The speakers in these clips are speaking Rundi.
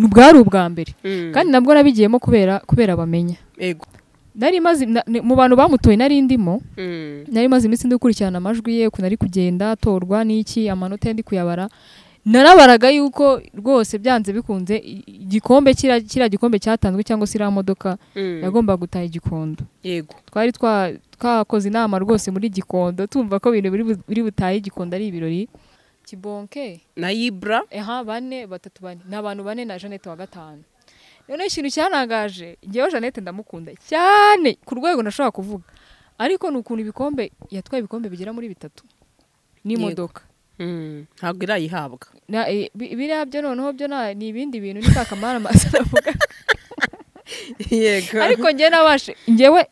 Bwari ubwa mbere kandi nabwo nabigiyemo kubera bamenya. Yego. Nari maze mu bantu bamutoye nari ndimo, nari maze iminsi ndikurikirana amajwi ye ukuntu ari kugenda atorwa n'iki, amanota ndi kuyabara. Narabaraga yuko rwose byanze bikunze igikombe kiriya gikombe cyatanzwe cyangwa se iriya modoka yagomba gutaha Igikondo. Yego. Twari twakoze inama rwose muri Gikondo tumva ko ibintu biri butahe Igikondo ari ibirori. Kibonke na Ibra eha bane batatu bane ni abantu bane na Jeannette wa gatanu. None ikintu cyanangaje, njyewe Jeannette ndamukunda cyane ku rwego nashobora kuvuga, ariko ni ukuntu ibikombe yatwaye ibikombe bigera muri 3 n'imodoka. Ntabwo irayihabwa. Biriya byo noneho byo ni ibindi bintu ni kakamara amasavuga. Yego. Ariko njye nabashe njyewe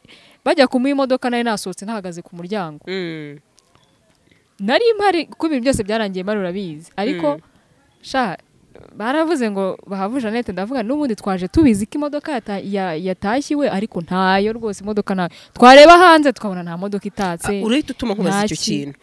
bajya kumuha imodoka nari nasohotse ntahagaze ku muryango. Nari mpari kuko ibintu byose byarangiye mari urabizi, ariko sha baravuze ngo bahavu Jeannette, ndavuga n'ubundi twaje tubizi ko imodoka yatashye iwe, ariko ntayo rwose imodoka ntayo. Twareba hanze tukabona nta modoka itatse. Urahita utuma nkubaza icyo kintu.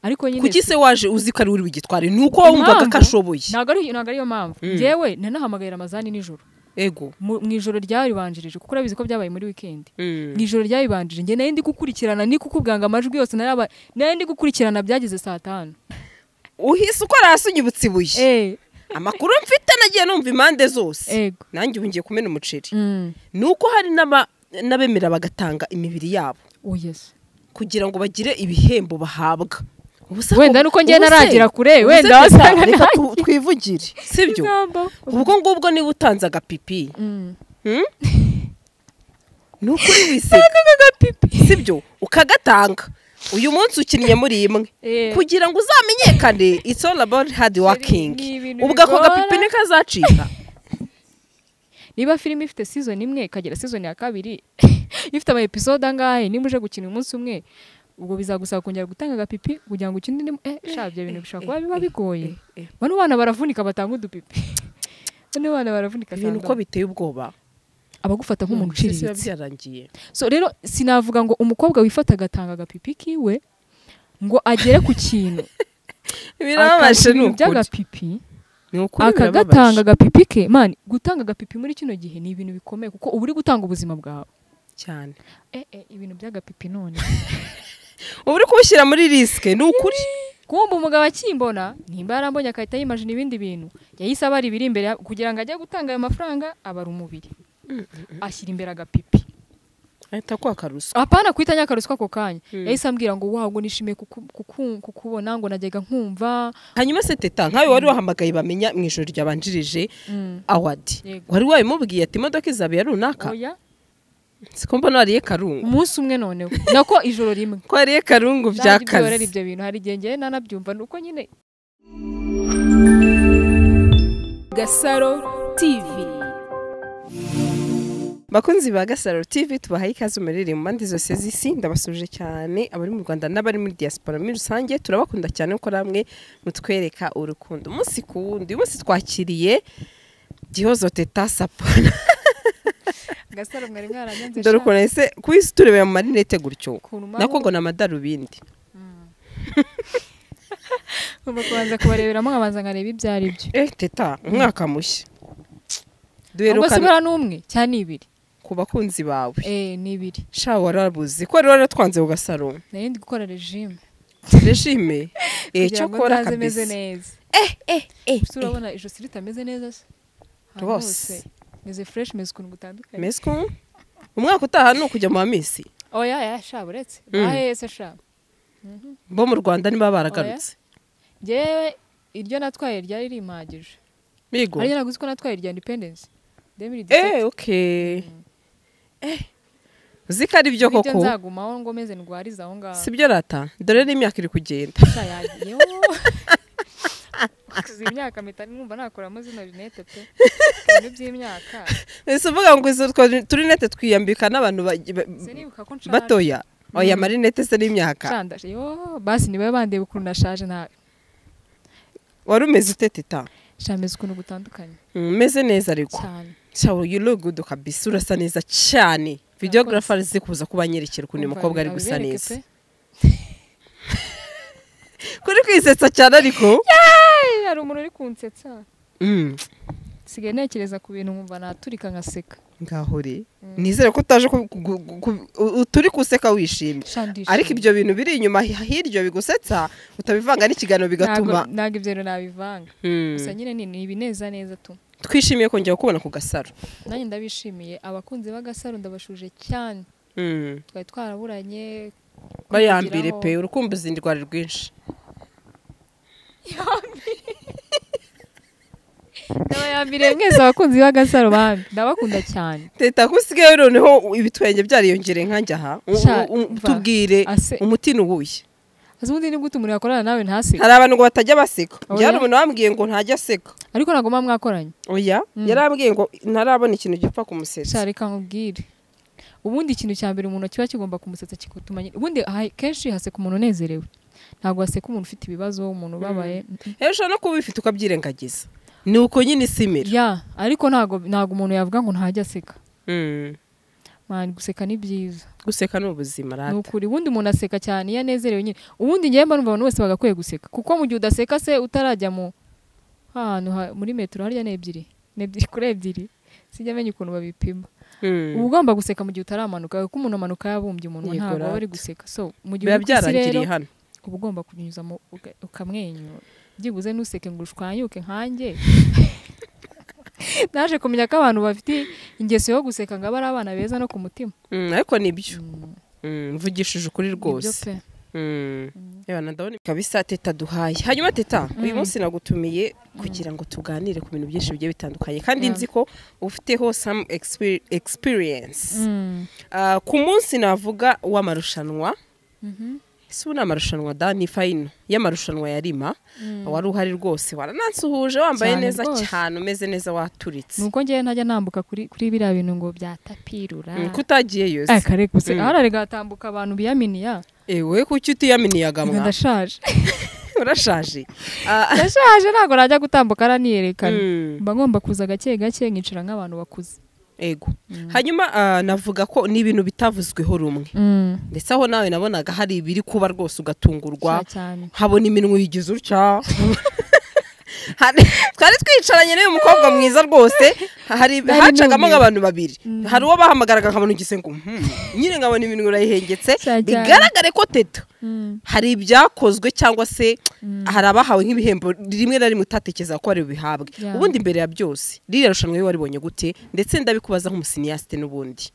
Ariko nyine kuki se waje uzi ko ari uri bugitware? Nuko wumvaga ko ashoboye. Ntabwo ari yo mpamvu. Njyewe nanahamagaye Ramazani nijoro. Ego. Mu ijoro ryaribanjirije kuko urabizi ko byabaye muri weekend. Mu ijoro ryabibanjirije njye nari ndi gukurikirana ni kukubwanga amajwi yose nari ndi gukurikirana byageze saa 5. Uhise ukora hasi unyibutse ibuye. Amakuru mfite nagiye numva impande zose. Nanjye ubu ngiye kumena umuceri. Nuko hari n'abemera bagatanga imibiri yabo. Oh yes. Kugira ngo bagire ibihembo bahabwa. Wenda nuko ngiye naragira kure, wenda wasanga reka twivugire. Sibyo? Ubwo ngubwo niba utanze agapipi. Nukuri wiseka. Sibyo? Ukagatanga. Uyu munsi ukinnye muri imwe kugira ngo uzamenyekane, it's all about hard working. Ubwo ako gapipi nikazacika. Niba filime ifite season imwe ikagera season ya kabiri ifite ama episode angahe, nimba uje gukina umunsi umwe ubwo bizagusaba kongera gutanga agapipi kugira ngo ukine indi. Sha ibyo bintu bishobora kuba biba bigoye. Bano bana baravunika batanga udupipi. Bano bana baravunika ibintu uko biteye ubwoba. Abagufata nk'umuntu uciriritse. Byarangiye. So rero sinavuga ngo umukobwa wifata agatanga agapipi kiwe ngo agere ku kintu. Birababaje ni ukuri. By'agapipi. Akagatanga agapipi ke, man, gutanga agapipi muri kino gihe ni ibintu bikomeye kuko uba uri gutanga ubuzima bwawe cyane. Ibintu by'agapipi none. Uba uri kubishyira muri risk ni ukuri. Kumva umugabo akimbona nimba yarambonye akahita yimagine ibindi bintu, yahise abara ibiri imbere kugira ngo ajye gutanga ayo mafaranga abara umubiri. Ashyira imbere agapipi. Ahita kwaka ruswa. Apana kwita nyakaruswa ako kanya. Yahise ambwira ngo wow ngo nishimiye kukubona ngo najyaga nkumva. Hanyuma se Teta nkawe wari wahamagaye bamenya mu ijoro ryabanjirije award. Wari wabimubwiye ati imodoka izaba ya runaka? Oya. Siko mbona wariye karungu. Umunsi umwe noneho. Nako ijoro rimwe. Ko wariye karungu byakaze. Ibyo bintu hari igihe ngiye nanabyumva nuko nyine. Gasaro TV. Bakunzi ba Gasaro TV tubahaye ikaze umurire mu mpande zose z'isi, ndabasuje cyane abari mu Rwanda n'abari muri diaspora muri rusange, turabakunda cyane ko namwe mutwereka urukundo umunsi ku wundi. Umunsi twakiriye Gihozo Teta Sapona. Gasaro mwari mwaranyanze. Dore ukuntu ese kwisi turebera mu marinete gutyo nako ngo namadarubindi. Ngomba kubanza kubareberamo nkabanza nkareba ibyo ari byo. Teta umwaka mushya. Duherukana ubwo n'umwe cyane ibiri ku bakunzi bawe. Ni ibiri. Sha warabuze ko rero twanze ku Gasaro. Nari ndi gukora regime. Regime? Cyakora kabisa. Meze neza. Urabona ijosi ritameze neza se? Rwose. Meze fresh, meze ukuntu gutandukanye. Meze ko umwaka utaha ni ukujya mu misi. Oya ya sha buretse. Ahe se sha. Bo mu Rwanda niba baragarutse. Njyewe iryo natwaye ryari rimagije. Migo. Ari naguze ko natwaye irya Independence. 2017. Okay. Uzika ari byo koko. Nzagumaho ngo meze ndwariza aho ngaho. Sibyo rata. Dore n'imyaka iri kugenda. Sha yagiye. Kuzi imyaka mpita numva nakoramo zino lunette pe. Ibintu by'imyaka. Ese uvuga ngo izo turinete twiyambika n'abantu batoya. Oya marinete se n'imyaka. Shanda. Yo basi niba bandeba ukuntu nashaje nta. Wari umeze ute Teta? Sha meze ukuntu gutandukanye. Meze neza ariko. Cyane. Sha you look good kabisa, urasa neza cyane. Videographer azi kuza kubanyerekera ukuntu umukobwa ari gusa neza. Kuri kwisetsa cyane ariko. Hari umuntu uri kunsetsa. Sigaye ntekereza ku bintu nkumva naturika ngaseka. Ngaho re nizere ko utaje turi kuseka wishimye, ariko ibyo bintu biri inyuma hiryo bigusetsa utabivanga n'ikiganiro bigatuma ntabwo ibyo bintu nabivanga. Gusa nyine ni ibineza neza tu. Twishimiye kongera kubona ku Gasaro. Nanjye ndabishimiye abakunzi b'Agasaro, ndabashuje cyane. Twari twaraburanye bayambire pe, urukumbuzi rwari rwinshi. Ndabayambire mwese abakunzi b'Agasaro bambi, ndabakunda cyane. Teta kusigaye noneho ibitwenge byariyongereye nkanjye aha, tubwire umuti nuwuye. Azundi ni gute umuntu yakorana nawe ntaseka? Hari abantu ngo batajya baseka. Byari umuntu wambwiye ngo ntajya aseka. Ariko ntabwo mwa mwakoranye. Oya, yarambwiye ngo ntarabona ikintu gipfa kumusetsa. Sha reka nkubwire. Ubundi ikintu cya mbere umuntu kiba kigomba kumusetsa kikutuma ubundi kenshi haseka umuntu unezerewe. Ntabwo haseka umuntu ufite ibibazo, umuntu ubabaye. Ejo no kuba ubifite ukabyirengagiza. Ni uko nyine isimira. Ya, ariko ntabwo umuntu yavuga ngo ntajya aseka. Man, guseka ni byiza. Guseka ni ubuzima rata. Nukuri ubundi umuntu aseka cyane iyo anezerewe nyine. Ubundi ngiye mba numva abantu bose bagakwiye guseka. Kuko mu gihe udaseka se utarajya mu hantu muri metero harya ni ebyiri. Ni ebyiri kuri ebyiri. Sijya menya ukuntu babipima. Uba ugomba guseka mu gihe utaramanuka, kuko umuntu amanuka yabumbye umunwa ntabwo aba ari guseka. So mu gihe uri byarangiriye hano uba ugomba kunyuzamo ukamwenyura. Byibuze nuseke ngo ushwanyuke nkanjye. Naje kumenya ko abantu bafite ingeso yo guseka ngo ari abana beza no ku mutima. Ariko nibyo. Mvugishije ukuri rwose. Yewe ndabona kabisa Teta duhaye. Hanyuma Teta, uyu munsi nagutumiye kugira ngo tuganire ku bintu byinshi bigiye bitandukanye kandi nzi ko ufiteho some experience. Ku munsi navuga w'amarushanwa. Ese ubu ni amarushanwa da ni final y'amarushanwa ya Rima, wari uhari rwose, waranansuhuje wambaye neza cyane, umeze neza, waturitse. Nuko ngiye ntajya nambuka kuri biriya bintu ngo byatapirura. Kutagiye yose. Kare gusa hararega hatambuka abantu biyaminiya. Ewe kuki utiyaminiyaga mwa? Ndashaje. Urashaje. Ndashaje ntabwo najya gutambuka araniyerekana. Mba ngomba kuza gake gake nkicara nk'abantu bakuze. Ego. Hanyuma navuga ko ni ibintu bitavuzweho rumwe. Ndetse aho nawe nabonaga hari ibiri kuba rwose ugatungurwa, habona iminwa yigize utya. Twari twicaranye n'uyu mukobwa mwiza rwose, hari hacagamo nk'abantu babiri. Hari uwo bahamagaraga nkabona ugise ngo nyine nkabona iminwa urayihengetse, bigaragare ko Teta hari ibyakozwe cyangwa se hari abahawe nk'ibihembo rimwe na rimwe utatekereza ko ari bihabwe. Ubundi imbere ya byose ririya rushanwa iyo waribonye gute, ndetse ndabikubaza nk'umusiniyasite n'ubundi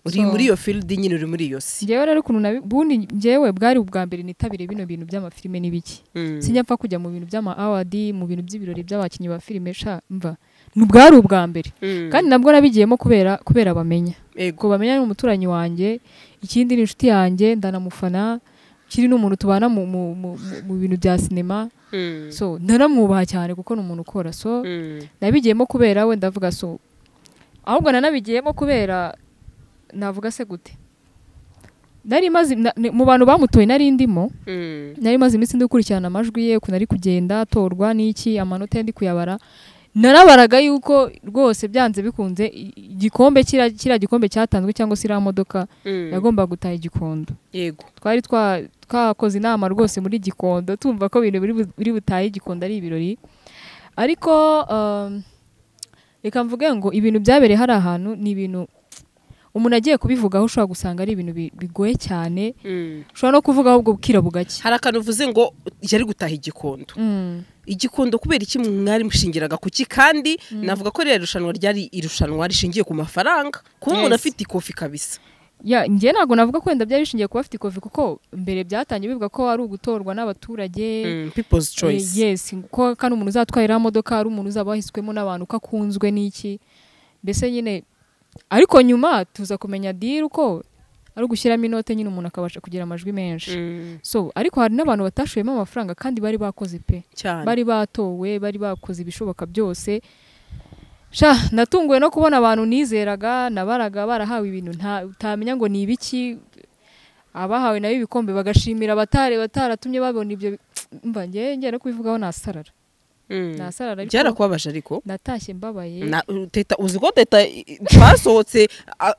uri muri iyo field nyine, uri muri iyo si. Njyewe rero ukuntu ubundi njyewe bwari ubwa mbere nitabiriye bino bintu by'amafilime n'ibiki. Sinjya mpfa kujya mu bintu by'ama award, mu bintu by'ibirori by'abakinnyi ba filime, sha mva bwari ubwa mbere. Kandi nabwo nabigiyemo kubera bamenya. Ego bamenya ni umuturanyi wanjye, ikindi ni inshuti yanjye, ndanamufana, kiri n'umuntu tubana mu bintu bya sinema. So ndaramwubaha cyane kuko ni umuntu ukora. So nabigiyemo kubera we, ndavuga so ahubwo nanabigiyemo kubera navuga se gute, nari maze mu bantu bamutoye nari ndimo, nari maze iminsi ndikurikirana amajwi ye ukuntu ari kugenda atorwa n'iki, amanota ndi kuyabara, narabaraga yuko rwose byanze bikunze igikombe kiriya gikombe cyatanzwe cyangwa se iriya modoka yagomba gutaha Igikondo. Yego twari twakoze inama rwose muri Gikondo tumva ko ibintu biri butahe Igikondo ari ibirori, ariko reka mvuge ngo ibintu byabereye hari ahantu ni ibintu umuntu agiye kubivugaho ushobora gusanga ari ibintu bigoye cyane, ushobora no kuvuga ahubwo bukira bugake. Hari akantu uvuze ngo yari gutaha Igikondo. Igikondo kubera iki mwari mushingiraga kuki? Kandi navuga ko rero irushanwa ryari irushanwa rishingiye ku mafaranga, kuba umuntu afite ikofi kabisa. Ya ngiye ntabwo navuga ko wenda byari bishingiye kuba afite ikofi, kuko mbere byatangiye bivuga ko ari ugutorwa n'abaturage, people's choice. Yes, ko kandi umuntu uzatwara imodoka ari umuntu uzaba wahiswemo n'abantu ko akunzwe n'iki, mbese nyine. Ariko nyuma tuza kumenya deal uko ari ugushyiramo inote nyine umuntu akabasha kugira amajwi menshi. So ariko hari n'abantu batashoyemo amafaranga kandi bari bakoze pe, bari batowe, bari bakoze ibishoboka byose. Sha natunguwe no kubona abantu nizeraga nabaraga barahawe ibintu utamenya ngo ni ibiki, abahawe nayo ibikombe bagashimira abatare bataratumye babona ibyo. Mba ngiye no kubivugaho nasarara. Nasarara byarakubabaje ariko natashye mbabaye. Teta uzi ko Teta twasohotse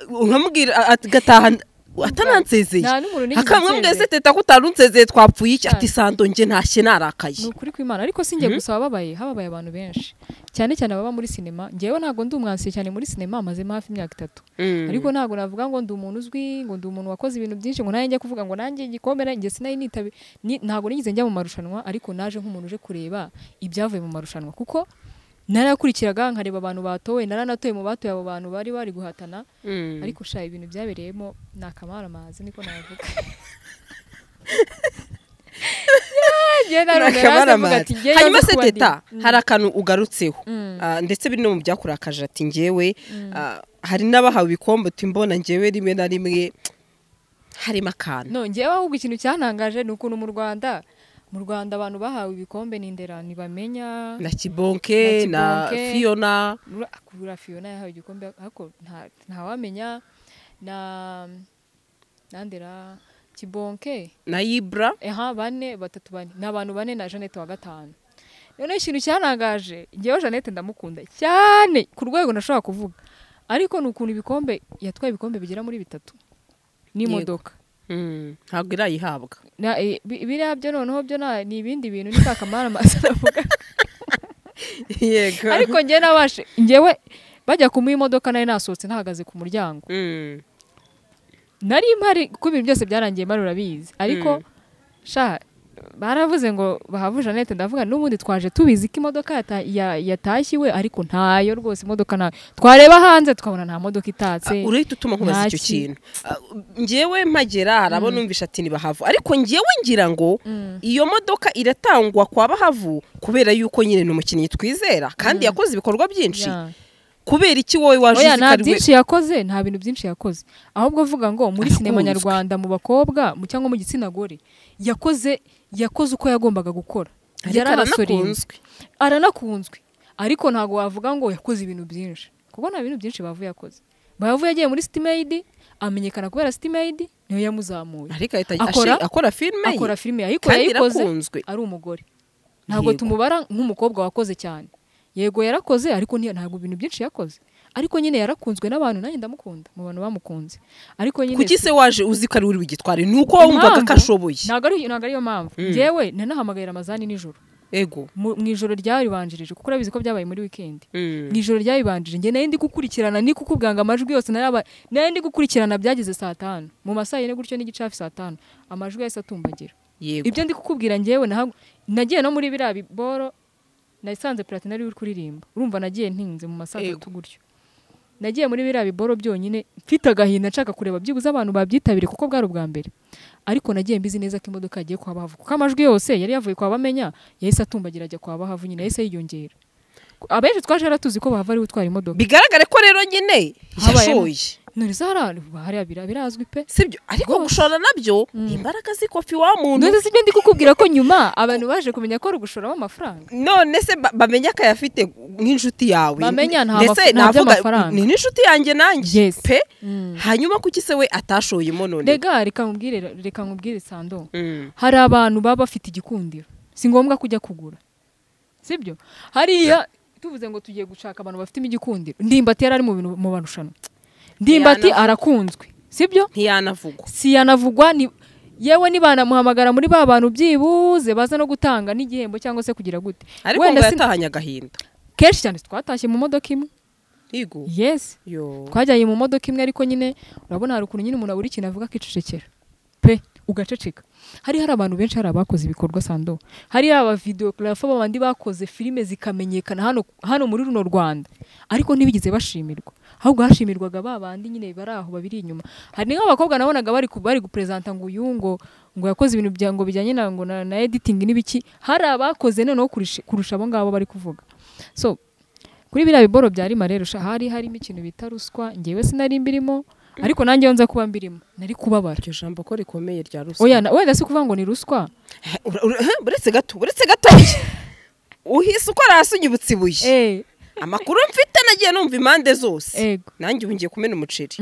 nkamubwira gataha Atanansezeye akamwe mwese Teta ko utarunsezeye twapfuye iki? Ati Sando nge ntashye narakaye. Ni ukuri kw'Imana. Ariko sinjye gusa wababaye, hababaye abantu benshi cyane cyane ababa muri sinema. Ngewe ntabwo ndi umwansiye cyane muri sinema, mazemo hafi imyaka 3. Ariko ntabwo navuga ngo ndi umuntu uzwi, ngo ndi umuntu wakoze ibintu byinshi, ngo nanjye njya kuvuga ngo nanjye igikombe njye sinari nitabe, ntabwo nigeze njya mu marushanwa, ariko naje nk'umuntu uje kureba ibyavuye mu marushanwa, kuko narakurikiraga nkareba abantu batowe, naranatoye mu batoye abo bantu bari bari guhatana. Ariko sha ibintu byabereyemo ni akamaramazi niko navuga. Hanyuma se Teta, hari akantu ugarutseho ndetse biri no mu byakurakaje, ati ngewe hari n'abahawe ibikombe timbona ngewe rimwe na rimwe harimo akantu. No ngewe ahubwo ikintu cyantangaje ni ukuntu mu Rwanda abantu bahawe ibikombe n'indera ntibamenya, na Kibonke na Fiona. Kura Fiona yahawe igikombe ariko ntawamenya, na Nandera, Kibonke na Ibra, bane batatu bane n'abantu bane na Jeannette wa 5. None ikintu cyantangaje, ngewe Jeannette ndamukunda cyane ku rwego nashobora kuvuga, ariko ni ukuntu ibikombe yatwaye ibikombe bigera muri 3 n'imodoka. Ntabwo irayihabwa biriya byo noneho byo ni ibindi bintu, ni kakamara amasavuga. Yego. Ariko ngewe nabashe, ngewe bajya kumuha imodoka nari nasohotse ntahagaze ku muryango. Nari mpari kuko ibintu byose byarangiye mari urabizi. Ariko sha baravuze ngo bahavu Jeannette, ndavuga n'ubundi twaje tubizi ko imodoka yatashye iwe, ariko ntayo rwose imodoka ntayo. Twareba hanze tukabona nta modoka itatse. Urahita utuma nkubaza icyo kintu. Ngewe mpagera harabo numvisha ati ni Bahavu, ariko ngewe ngira ngo iyo modoka iratangwa kwa Bahavu kubera yuko nyine ni umukinnyi twizera kandi yakoze ibikorwa byinshi. Kubera iki wowe waje uzikariwe? Nta byinshi yakoze, nta bintu byinshi yakoze. Ahubwo vuga ngo muri sinema nyarwanda mu bakobwa mu cyangwa mu gitsina gore yakoze uko yagombaga gukora. Yaranakunzwe. Aranakunzwe. Ariko ntago wavuga ngo yakoze ibintu byinshi, kuko nta bintu byinshi Bahavu yakoze. Bahavu yagiye muri City Maid, amenyekana kubera City Maid, niyo yamuzamuye. Ariko akora filme ye. Akora filme ariko yayikoze ari umugore. Ntago tumubara nk'umukobwa wakoze cyane. Yego yarakoze, ariko ntabwo ibintu byinshi yakoze. Ariko nyine yarakunzwe n'abantu, nanjye ndamukunda mu bantu bamukunze. Ariko nyine kuki se waje uzi ko ari uri bugitware? Nuko wumvaga ko ashoboye. Ntago ari yo mpamvu. Ngewe nanahamagaye Ramazani nijoro. Ego. Mu ijoro ryaribanjirije, kuko urabizi ko byabaye muri weekend. Mu ijoro ryayibanjirije nge nari ndi gukurikirana, ni kukubwanga amajwi yose nari ndi gukurikirana byageze saa 5. Mu masaha 4 gutyo n'igice hafi saa 5 amajwi yahise atumbagira. Ibyo ndi kukubwira ngewe nagiye no muri biriya biboro nasanze Platini ari uri kuririmba. Urumva nagiye ntinze mu masaha 3 gutyo. Nagiye muri biriya biboro byonyine mfite agahinda nshaka kureba byibuze abantu babyitabire kuko bwari ubwa mbere. Ariko nagiye mbizi neza ko imodoka yagiye kwa Bahavu, kuko amajwi yose yari yavuye kwa Bamenya yahise atumbagira ajya kwa Bahavu nyine yahise yiyongera. Abenshi twaje yaratuzi ko Bahavu ari utwara imodoka. Bigaragare ko rero nyine yashoye. None zara hariya birazwi pe. Sibyo, ariko gushora nabyo imbaraga z'ikofi wa muntu. None sibyo ndi kukubwira ko nyuma abantu baje kumenya ko rugushoramo amafaranga. None se bamenya ko ayafite nk'inshuti yawe. Bamenya nta by'amafaranga. Ni n'inshuti yanjye nanjye pe. Hanyuma kuki se we atashoyemo none? Rega reka nkubwire Sando. Hari abantu baba bafite igikundiro. Si ngombwa kujya kugura. Sibyo? Hariya tuvuze ngo tugiye gushaka abantu bafite igikundiro. Ndimbati yari ari mu bintu mu barushanwa. Ndimbati arakunzwe, sibyo? Ntiyanavugwa. Siyanavugwa ni yewe nibanamuhamagara muri ba bantu byibuze baza no gutanga n'igihembo cyangwa se kugira gute. Ariko ngo yatahanye agahinda. Kenshi cyane twatashye mu modoka imwe. Yego. Yes. Twajyanye mu modoka imwe, ariko nyine urabona hari ukuntu nyine umuntu abura ikintu avuga akicecekera. Pe ugaceceka. Hari abantu benshi hari abakoze ibikorwa Sando. Hari aba videographer babandi bakoze filime zikamenyekana hano muri runo Rwanda. Ariko ntibigeze bashimirwa. Ahubwo hashimirwaga babandi nyine bari aho babiri inyuma. Hari nk'abakobwa nabonaga bari gupresenta ngo uyu ngo yakoze ibintu bya ngo bijyanye na ngo na editing n'ibiki. Hari abakoze noneho kurusha abo ngabo bari kuvuga. So kuri biriya biboro bya Rima rero hari harimo ikintu bita ruswa, ngewe sinari mbirimo. Ariko nanjye nza kuba mbirimo nari kubabara. Iryo jambo ko rikomeye rya ruswa. Oya wenda si kuvuga ngo ni ruswa. Buretse gato uhise ukora hasi unyibutse ibuye. Amakuru mfite nagiye numva impande zose. Nanjye ubu ngiye kumena umuceri.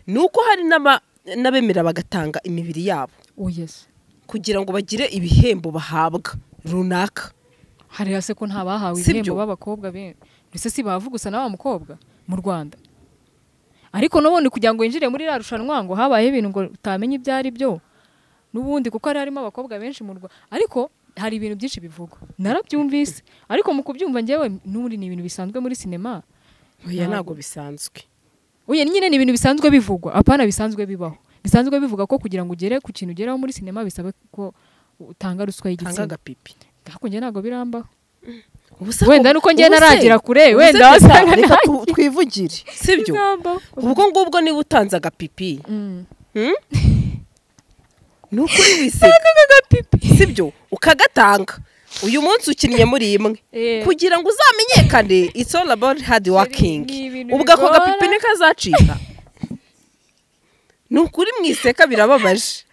Nuko hari n'abemera bagatanga imibiri yabo. Oh yes. Kugira ngo bagire ibihembo bahabwa runaka. Hari hase ko nta bahawe ibihembo b'abakobwa benshi. Ese si bavuga gusa na wa mukobwa mu Rwanda. Ariko n'ubundi kugira ngo winjire muri rushanwa ngo habaye ibintu ngo utamenye ibyo ari byo n'ubundi, kuko hari harimo abakobwa benshi mu Rwanda, ariko hari ibintu byinshi bivugwa narabyumvise, ariko mu kubyumva njyewe n'ubundi ni ibintu bisanzwe muri sinema. Oya, ntabwo bisanzwe. Oya nyine ni ibintu bisanzwe bivugwa, apana bisanzwe bibaho. Bisanzwe bivuga ko kugira ngo ugere ku kintu ugeraho muri sinema bisaba ko utanga ruswa y'igitsina. Tanga agapipi. Ariko njye ntabwo birambaho. Wenda nuko njye naragera kure, wenda wasanga reka twivugire, sibyo? Ubwo ngubwo niba utanze agapipi, nukuri wiseka sibyo, ukagatanga uyu munsi ukinnye muri imwe kugira ngo uzamenyekane, it's all about hard working. Ubwo ako gapipi nikazacika, nukuri mwiseka birababaje.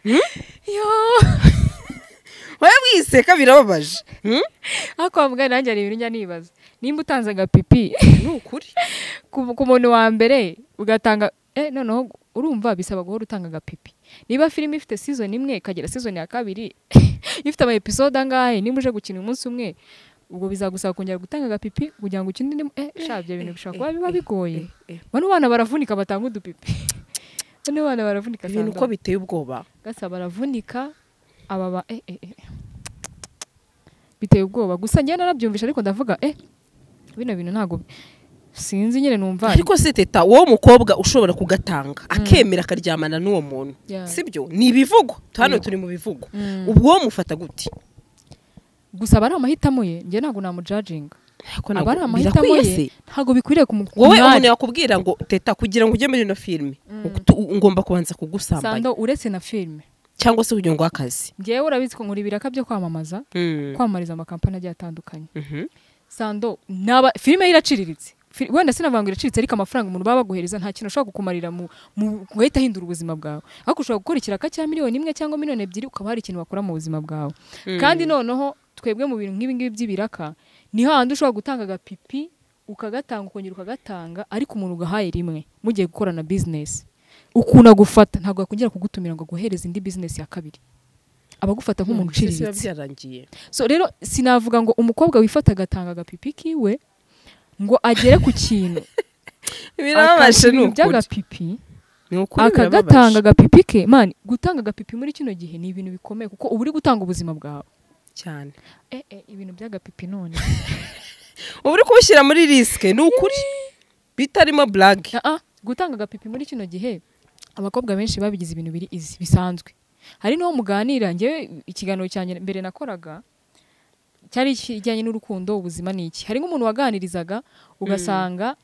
Oya mwiseka birababaje. Ariko mvuga nanjye ari ibintu njya nibaza, nimba utanze agapipi nukuri ku muntu wa mbere ugatanga noneho urumva bisaba guhora utanga agapipi. Niba filime ifite season imwe ikagera season ya kabiri ifite ama episode angahe, nimba uje gukina umunsi umwe ubwo bizagusaba kongera gutanga agapipi kugira ngo ukine indi. Sha ibyo bintu bishobora kuba biba bigoye. Bano bana baravunika batanga udupipi. Bano bana baravunika ibintu uko biteye ubwoba. Gasa baravunika ababa biteye ubwoba. Gusa njye narabyumvisha ariko ndavuga bino bintu ntago sinzi nyine numva. Ariko se Teta, wowe mukobwa ushobora kugatanga akemera akaryamana n'uwo muntu, sibyo? Ni ibivugo hano turi mu bivugo. Ubwo wowe mufata gute? Gusa aba ari amahitamo ye, njye ntago namujudginga. Aba ari amahitamo ye, ntago bikwiriye wowe umuntu yakubwira ngo Teta kugira ngo ujye muri ino filime ngomba kubanza kugusambanya. Sando uretse na filime cyangwa se kugira ngo akazi. Njyewe urabizi ko nkora ibiraka byo kwamamaza, kwamamariza amakampani agiye atandukanye. Sando naba filime iraciriritse, wenda sinavuga ngo iraciriritse, ariko amafaranga umuntu baba baguhereza nta kintu ushobora kukumarira mu guhita ahindura ubuzima bwawe. Ariko ushobora gukora ikiraka cya miliyoni 1 cyangwa miliyoni 2 ukaba hari ikintu wakora mu buzima bwawe. Kandi noneho twebwe mu bintu nk'ibi ngibi by'ibiraka ni hahandi ushobora gutanga agapipi ukagatanga ukongera ukagatanga, ariko umuntu ugahaye rimwe mugiye gukorana business ukuntu agufata ntabwo yakongera kugutumira ngo aguhereze indi business ya kabiri, abagufata nk'umuntu uciriritse. So rero sinavuga ngo umukobwa wifata agatanga agapipi kiwe ngo agere ku kintu birababaje. Ni ukuri akagatanga agapipi ke. Man, gutanga agapipi muri kino gihe ni ibintu bikomeye kuko uba uri gutanga ubuzima bwawe cyane. Ibintu by'agapipi none uba uri kubishyira muri risk, ni ukuri bitarimo blague. Gutanga agapipi muri kino gihe abakobwa benshi babigize ibintu biri easy bisanzwe. Hari n'uwo muganira, njyewe ikiganiro cyanjye mbere nakoraga cyari kijyanye n'urukundo, ubuzima n'iki. Hari nk'umuntu waganirizaga ugasanga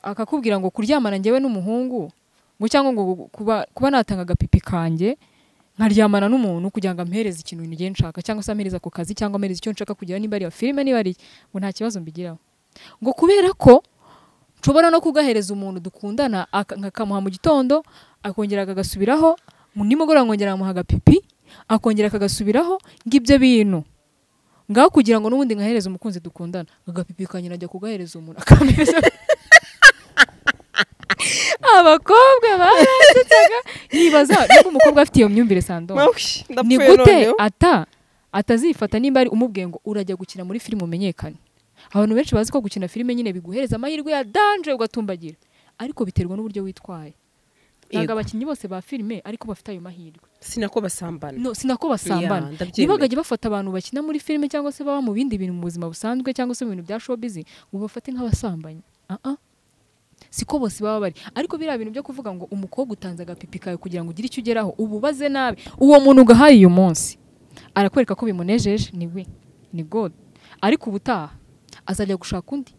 akakubwira ngo kuryamana njyewe n'umuhungu ngo cyangwa ngo kuba natanga agapipi kanjye nkaryamana n'umuntu kugira ngo ampereze ikintu ngiye nshaka, cyangwa se ampereze ako kazi, cyangwa ampereze icyo nshaka kugira, niba ari filime niba ari ngo nta kibazo mbigiraho, ngo kubera ko nshobora no kugahereza umuntu dukundana nkakamuha mu gitondo akongera akagasubiraho, nimugoroba nkongera nkamuha agapipi akongera akagasubiraho, ngibyo bintu ngaho kugira ngo n'ubundi nkahereza umukunzi dukundana agapipi kanjye najya kugahereza umuntu akampereza. Abakobwa barasetsaga nibaza niba umukobwa afite iyo myumvire Sando ni gute atazifata nimba ari umubwiye ngo urajya gukina muri filime umenyekane. Abantu benshi bazi ko gukina filime nyine biguhereza amahirwe ya danger ugatumbagira, ariko biterwa n'uburyo witwaye. Ntabwo abakinnyi bose ba filime ariko bafite ayo mahirwe. Sinako basambana. No, sinako basambana. Nibagajye bafata abantu bakina muri filime cyangwa se baba mu bindi bintu mu buzima busanzwe cyangwa se mu bintu bya showbiz ngo bafate nk'abasambanyi. Siko bose baba bari. Ariko biriya bintu byo kuvuga ngo umukobwa utanze agapipi kawe kugira ngo ugire icyo ugeraho ububaze nabi uwo muntu ugahaye uyu munsi arakwereka ko bimunejeje, ni we, ni God. Ariko ubutaha azajya gushaka undi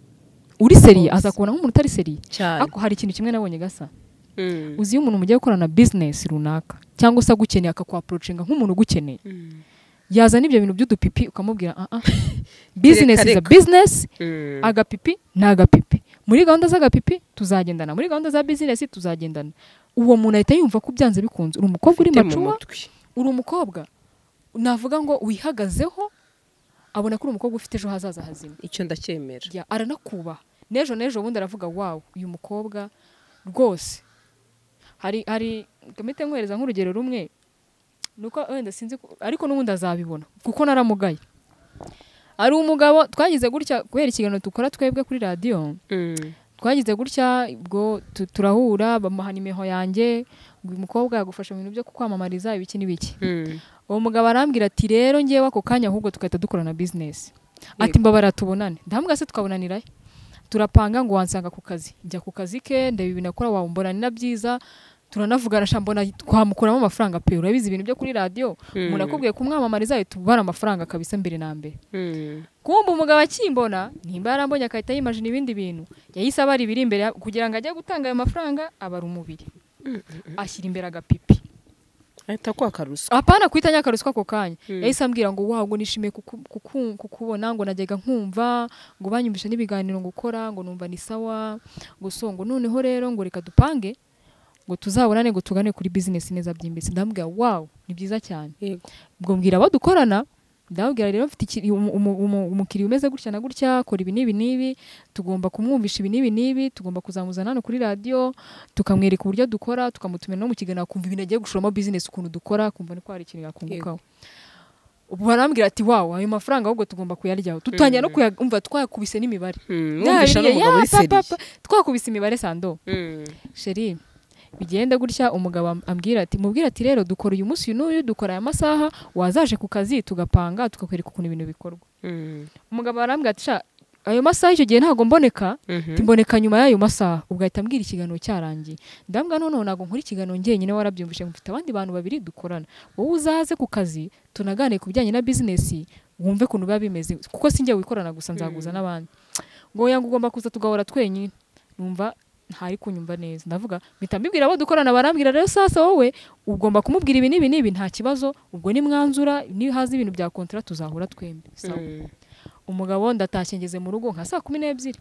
uri seriye, azakubona nk'umuntu utari seriye. Ariko hari ikintu kimwe nabonye gasa, uzi iyo umuntu mugiye gukorana business runaka cyangwa se agukeneye akakwaproachinga nk'umuntu ugukeneye, yazana ibyo bintu by'udupipi ukamubwira business is a business, agapipi ni agapipi, muri gahunda z'agapipi tuzagendana, muri gahunda za business tuzagendana. Uwo muntu ahita yumva ko byanze bikunze uri umukobwa uri macuwa, uri umukobwa navuga ngo wihagazeho, abona ko uri umukobwa ufite ejo hazaza hazima. Icyo ndacyemera. Aranakubaha. N'ejo n'ejo bundi aravuga wow, uyu mukobwa rwose. Hari kamite nkwereza nk'urugero rumwe nuko wenda sinzi ariko n'ubundi azabibona kuko naramugaye. Ari umugabo twagize gutya guhera ikiganiro dukora twebwe kuri radio. Twagize gutya ubwo turahura, bamuha nimero yanjye, ngo uyu mukobwa yagufasha mu bintu byo kukwamamariza ibiki n'ibiki. Uwo mugabo arambwira ati rero ngewe ako kanya ahubwo tugahita dukorana business. Ati mbabara tubonane. Ndamubwira se tukabonanira he? Turapanga ngo wansanga ku kazi. Njya ku kazi ke ndeba ibintu akora, wambona ni na byiza, turanavugana sha mbona twamukuramo amafaranga pe. Urabizi ibintu byo kuri radio, umuntu akubwiye kumwamamariza ahita ubara amafaranga kabisa mbere na mbere. Kumva umugabo akimbona, nimba yarambonye akahita yimagine ibindi bintu, yahise abara ibiri imbere kugira ngo ajye gutanga ayo mafaranga, abara umubiri. Ashyira imbere agapipi. Ahita kwaka ruswa. Apana kwita nyakaruswa ako kanya. Yahise ambwira ngo wow, ngo nishimiye kukubona, ngo najyaga nkumva, ngo banyumvisha n'ibiganiro ngo ukora, ngo numva ni sawa, ngo so ngo noneho rero ngo reka dupange ngo tuzabonane ngo tugane kuri business neza byimbitse. Ndamubwira wow, ni byiza cyane. Ubwo mbwira abo dukorana, ndababwira rero mfite umukiriya umeze gutya na gutya, kora ibi n'ibi n'ibi, tugomba kumwumvisha ibi n'ibi n'ibi, tugomba kuzamuzana hano kuri radio, tukamwereka uburyo dukora, tukamutumira no mu kiganiro akumva ibintu agiye gushoramo business ukuntu dukora, akumva ko hari ikintu yakungukaho. Ubu barambwira ati wow, ayo mafaranga ahubwo tugomba kuyaryaho. Tutangira no kuyumva, twakubise n'imibare. Mwumvisha n'umugabo uri seriye. Twakubise imibare sando. Chérie, bigenda gutya, umugabo ambwira ati mubwira ati rero dukora uyu munsi n'uyu, dukora aya masaha, wazaje ku kazi tugapanga tukakwereka ukuntu ibintu bikorwa. Umugabo arambwira ati sha ayo masaha icyo gihe ntago mboneka, timboneka nyuma y'ayo masaha. Ubwo ahita ambwira ikiganiro cyarangiye. Ndambwira none ntago nkora ikiganiro njyenyine, warabyumvishe mfite abandi bantu babiri dukorana, wowe uzaze ku kazi tunaganire ku bijyanye na business, wumve ukuntu biba bimeze, kuko sinjye wikorana gusa, nzaguza n'abandi. Ngo yanga ugomba kuza tugahora twenyine. Numva ntari kunyumva neza, ndavuga mpita mbibwira abo dukorana, barambwira rero sasa wowe ugomba kumubwira ibi n'ibi n'ibi, nta kibazo, ubwo ni mwanzura ni haza ibintu bya contrat tuzahura twembi. Sawa. Umugabo ndatashye ngeze mu rugo nka saa 12,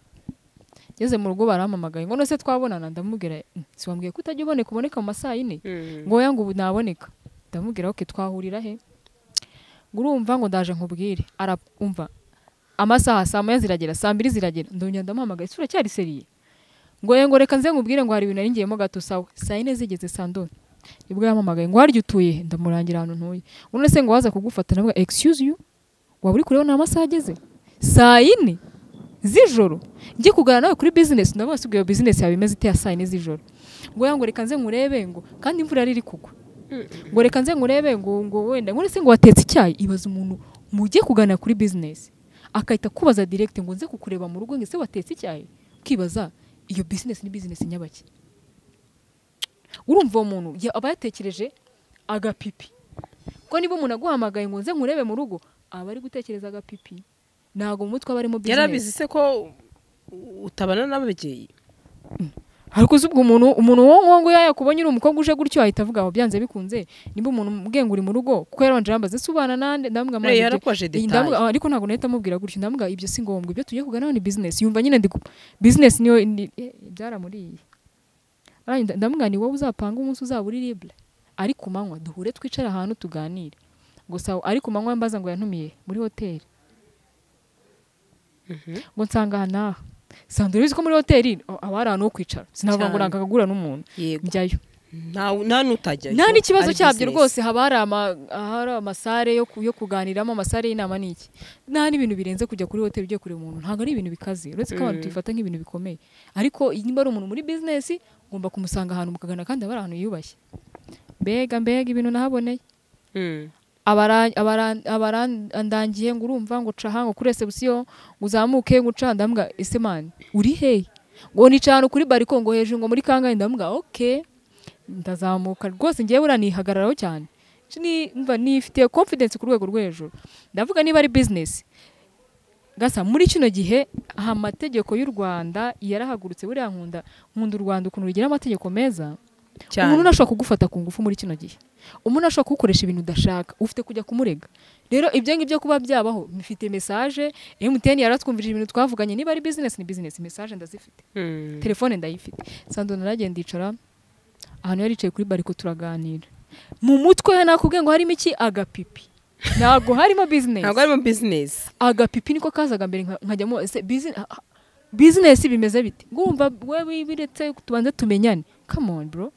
ngeze mu rugo barampamagaye ngo nose twabonana. Ndamubwira si wambwiye ko utajya uboneka, uboneka mu masaha 4? Ngo oya, ngo ubu naboneka. Ndamubwira okay, twahurira he? Ngo urumva ngo ndaje nkubwire. Arumva amasaha saa 1 ziragera, saa 2 ziragera, ndongera ndamuhamagaye, isura cyari seriye. Ngo ngo reka nze nkubwire ngo hari ibintu nari ngiyemo gato. Sawa. Saa 4 zigeze sandone nibwo yampamagaye ngo harya utuye? Ndamurangira ahantu ntuye. None se ngo waza kugufata? Ndavuga excuse you, waba uri kureba n'amasaha ageze saa 4 z'ijoro njye kuganira nawe kuri business? Ndavuga se ubwo iyo business yawe imeze ite ya saa 4 z'ijoro? Ngo yango reka nze nkurebe, ngo kandi imvura yari iri kugwa, ngo reka nze nkurebe, ngo wenda ngo se ngo watetse icyayi. Ibaza umuntu mugiye kuganira kuri business akahita kubaza direct ngo nze kukureba mu rugo ngo ese watetse icyayi? Ukibaza iyo business ni business nyabaki? Urumva uwo muntu aba yatekereje agapipi, ko niba umuntu aguhamagaye ngo nze nkurebe mu rugo aba ari gutekereza agapipi, ntago mu mutwe aba arimo business. Yarabizi se ko utabana n'ababyeyi? Ariko ubwo umuntu wo ngo yakubonye uri umukobwa uje gutyo ahita avuga aho byanze bikunze nimba umuntu mbwenga uri mu rugo, kuko yarabanje arambaza ese ubana nande? Ndamubwira yarakoje detail, ariko ntago nahita amubwira gutyo. Ndamubwira ibyo si ngombwa, ibyo tugiye kuganira ni business. Yumva nyine ndi business niyo byaramuriye. Ndamubwira ni wowe uzapanga umunsi uzaba uri libre, ari ku manywa duhure twicare ahantu tuganire. Gusa ari ku manywa mbaza ngo yantumiye muri hoteli, ngo nsanga aha n'aha. Sandra uzi ko muri hoteli aba ari ahantu ho kwicara, sinavuga ngo nakagura n'umuntu njyayo, nta nutajyayo, nta n'ikibazo cyabyo rwose. Haba hari amasare yo kuganiramo, amasare y'inama n'iki, nta n'ibintu birenze kujya kuri hoteli ugiye kureba umuntu, ntabwo ari ibintu bikaze, uretse ko abantu tubifata nk'ibintu bikomeye. Ariko niba ari umuntu muri business ugomba kumusanga ahantu mukagana, kandi aba ari ahantu yiyubashye. Mbega mbega ibintu nahaboneye. Abarandangiye ngo urumva ngo ca ngo kuri reception ngo uzamuke ngo uca. Ndambwa ese man uri he? Ngo ni cano kuri bariko ngo hejuru ngo muri kangahe? Ndambwa okay, ndazamuka rwose ngiye buranihagararaho cyane, mva nifitiye confidence ku rwego rwo hejuru. Ndavuga niba ari business gasa muri kino gihe amategeko y'u Rwanda yarahagurutse. Buriya nkunda u Rwanda ukuntu rugira amategeko meza. Umuntu nashobora kugufata ku ngufu muri kino gihe, umuntu ashobora kugukoresha ibintu udashaka, ufite kujya kumurega. Rero ibyo ngibyo kuba byabaho, mfite message MTN yaratwumvije ibintu twavuganye, niba ari business ni business, message ndazifite, telefone ndayifite. Sando naragenda icara ahantu yaricaye kuri bariko turaganira. Mu mutwe nakubwiye ngo harimo iki? Agapipi. Ntago harimo business, ntago harimo business. Agapipi niko kazaga mbere, nkajyamo ese business bimeze bite? Ngumva wewe biretse tubanze tumenyane. Come on bro.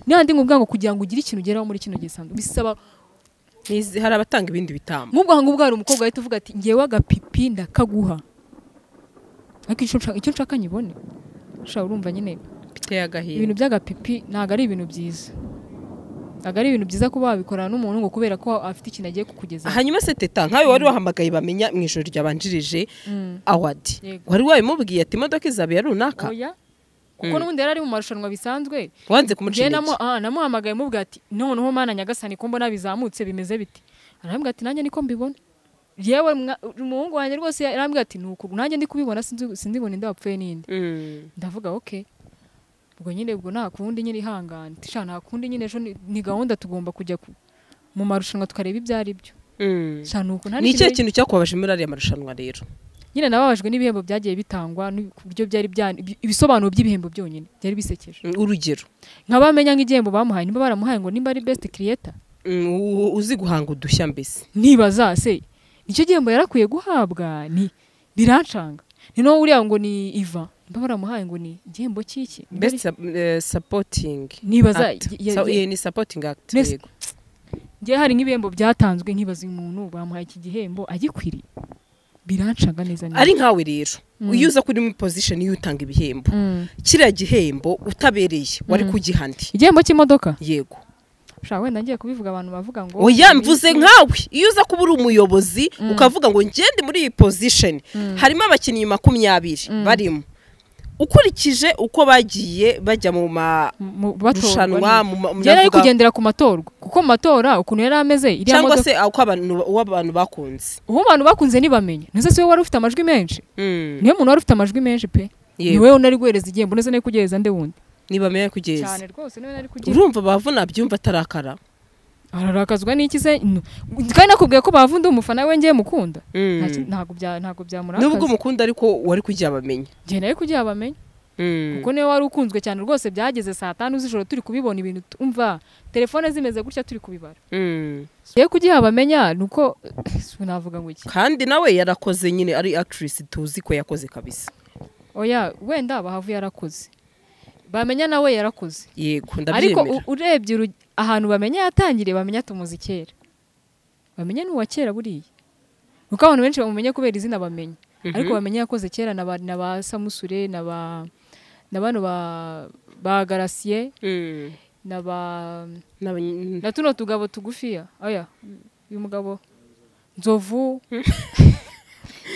Nandi ngubwa ngo kugira ngo ugire ikintu ugeraho muri kino gihe bisaba hari abatanga ibindi bitambo. Ngubwa ngubwa hari umukobwa ahita uvuga ati ngewe agapipi ndakaguha. Ariko icyo nshaka nyibone. Sha urumva nyine biteye agahinda. Ibintu by'agapipi ntago ari ibintu byiza. Ntago ari ibintu byiza kuba wabikorana n'umuntu ngo kubera ko afite ikintu agiye kukugeza. Hanyuma se Teta, nkawe wari wahamagaye Bamenya mu ijoro ryabanjirije award, wari wabimubwiye ati imodoka izaba ya runaka? Oya, kuko n'ubundi yari ari mu marushanwa bisanzwe. Wanze kumuca intege. Namuhamagaye mubwira ati noneho Mana Nyagasani ko mbona bizamutse bimeze biti. Arambwira ati nanjye niko mbibona. Yewe umuhungu wanjye rwose yarambwira ati nuko nanjye ndi kubibona sinzi ngo ninde wapfuye ninde. Ndavuga okay. Ubwo nyine ubwo nta kundi nyine ihangane. Sha nta kundi nyine ejo ni gahunda tugomba kujya mu marushanwa tukareba ibyo ari byo. Sha nuko nta Ni ikihe kintu cyakubabaje muri ariya marushanwa rero? Nyine nababajwe n'ibihembo byagiye bitangwa n'uburyo byari ibisobanuro by'ibihembo byonyine byari bisekeje. Urugero nk'abamenya nk'igihembo bamuhaye, nimba baramuhaye ngo nimba ari best creator, uzi guhanga udushya mbese. Nibaza se nicyo gihembo yarakwiye guhabwa? Ni birancanga. Ni no uriya ngo ni Iva, nimba baramuhaye ngo ni igihembo cy'iki? Best supporting. Nibaza ni supporting act. Yego. Ngiye hari nk'ibihembo byatanzwe nkibaza umuntu bamuhaye iki gihembo agikwiriye. Birancanga neza neza. Ari nkawe rero iyo uza kuri mu position y'utanga ibihembo, kiriya gihembo utabereye wari kugihandi. Igihembo cy'imodoka? Yego. Sha wenda ngiye kubivuga abantu bavuga ngo oya mvuze nkawe iyo uza kuba uri umuyobozi ukavuga ngo ngende muri iyi position harimo abakinnyi 20 barimo, ukurikije uko bagiye bajya mu marushanwa, yari ari kugendera ku matorwa, kuko mu matora ukuntu yari ameze iriya cyangwa se uko abantu bakunze, uwo abantu bakunze ntibamenye. Nese se wari ufite amajwi menshi? Niyo muntu wari ufite amajwi menshi pe, niwe unari guhereza igihembo, nese nari kugereza nde wundi nibamenya kugeza cyane rwose niwe nari kugeza. Urumva bavuna byumva atarakara, ararakazwa n'iki se? Kandi nakubwiye ko bavunda umufana we ngiye mukunda. Ntago byamurakaza. Nubwo mukunda ariko wari kugira abamenye. Ngiye nawe kugira abamenye. Kuko niwe wari ukunzwe cyane rwose, byageze saa 5 z'ijoro turi kubibona ibintu, umva telefone zimeze gutya turi kubibara. Ngiye kugira abamenya nuko navuga ngo iki. Kandi nawe yarakoze nyine, ari actress tuzi ko yakoze kabisa. Oya wenda Bahavu yarakoze. Bamenya nawe yarakoze. Yego ndabyemera. Ariko urebye ahantu Bamenya yatangiriye, Bamenya tumuzi kera. Bamenya n'uwa kera buriya. Nuko abantu benshi bamumenye kubera izina Bamenya. Ariko Bamenya yakoze kera na ba Samusure na bano ba Garasier na ba na tuno tugabo tugufiya. Oya uyu mugabo Nzovu.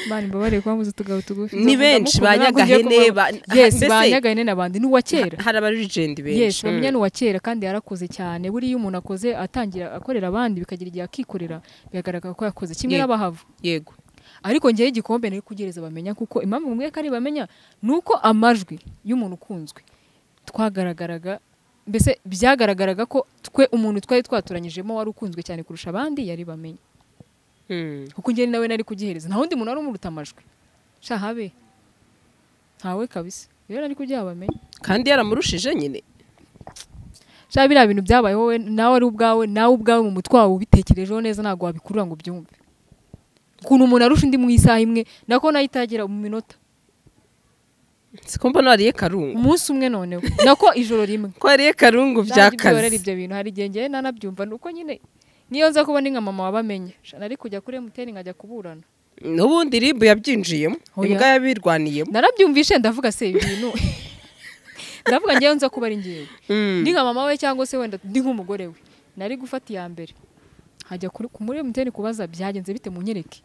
Bani mbabare kwa muzi tugabo tugufi. Ni benshi ba Nyagahene ba yes ba Nyagahene nabandi n'uwa kera. Hari aba legend benshi. Yes Bamenya n'uwa kera kandi yarakoze cyane. Buriya umuntu akoze atangira akorera abandi bikagira igihe akikorera bigaragara ko yakoze kimwe n'Abahavu. Yego. Ariko ngiye igikombe nari kugereza Bamenya, kuko impamvu mwe kari Bamenya nuko amajwi y'umuntu ukunzwe twagaragaraga, mbese byagaragaraga ko twe umuntu twari twaturanyijemo wari ukunzwe cyane kurusha abandi yari Bamenya. Kuko ngiye nawe nari kugihereza, nta wundi muntu wari umuruta amajwi. Sha habe ntawe kabisa, rero nari kugiha Bamenya. Kandi yaramurushije nyine. Sha biriya bintu byabaye wowe nawe ari ubwawe, nawe ubwawe mu mutwe wawe ubitekerejeho neza ntabwo wabikurura ngo ubyumve. Ukuntu umuntu arusha undi mu isaha imwe nako nayo itagera mu minota. Siko mbona wariye karungu umunsi umwe noneho nako ijoro rimwe ko wariye karungu byakaze. Ibyo bintu hari igihe ngewe nanabyumva nuko nyine niyo nza kubona inka mama wabamenye nari kujya kuri MTN nkajya kuburana. N'ubundi ribu yabyinjiyemo, imbwa yabirwaniyemo. Narabyumvishe ndavuga se ibintu. Ndavuga ngewe nza kuba ari ngewe ndi nka mama we cyangwa se wenda ndi nk'umugore we, nari gufata iya mbere hajya kuri MTN kubaza byagenze bite, munyereke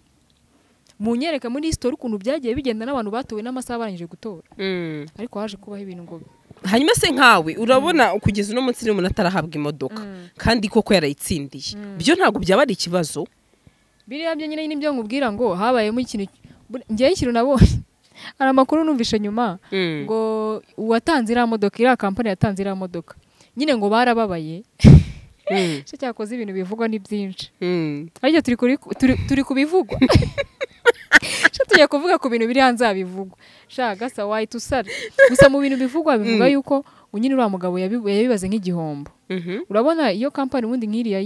munyereke muri story ukuntu byagiye bigenda n'abantu batowe n'amasaha barangije gutora. Ariko haje kubaho ibintu ngo Hanyuma se nkawe urabona kugeza uno munsi umuntu atarahabwa imodoka kandi koko yarayitsindiye, byo ntabwo byaba ari ikibazo? Biriya byo nyine nibyo nkubwira ngo habayemo ikintu ngiye ikintu nabonye hari amakuru numvishe nyuma ngo uwatanze iriya modoka, iriya kampani yatanze iriya modoka nyine ngo barababaye. Cyo cyakoze ibintu bivugwa ni byinshi. Ariko turi kubivugwa. Cyo tugiye kuvuga ku bintu biri hanze abivugwa. Sha gasa wahita usara. Gusa mu bintu bivugwa bivuga yuko nyine uriya mugabo yabibaze nk'igihombo. Urabona iyo kampani ubundi nk'iriya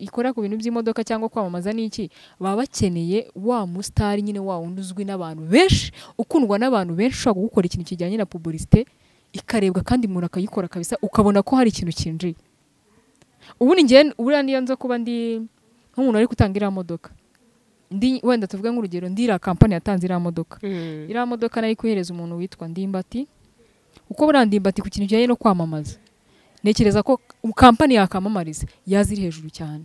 ikora ku bintu by'imodoka cyangwa kwamamaza n'iki, baba bakeneye wa mustari nyine wa wundi uzwi n'abantu benshi, ukundwa n'abantu benshi, ushobora gukora ikintu kijyanye na publicité ikarebwa kandi umuntu akayikora kabisa ukabona ko hari ikintu kinjiye. Ubundi ngiye buriya niyo nza kuba ndi nk'umuntu ari gutanga iriya modoka, Ndi wenda tuvuge nk'urugero, ndira kampani yatanze iriya modoka. Iriya modoka nari kuhereza umuntu witwa Ndimbati, kuko buriya Ndimbati ku kintu kijyanye no kwamamaza, ntekereza ko kampani yakamamariza yaza iri hejuru cyane.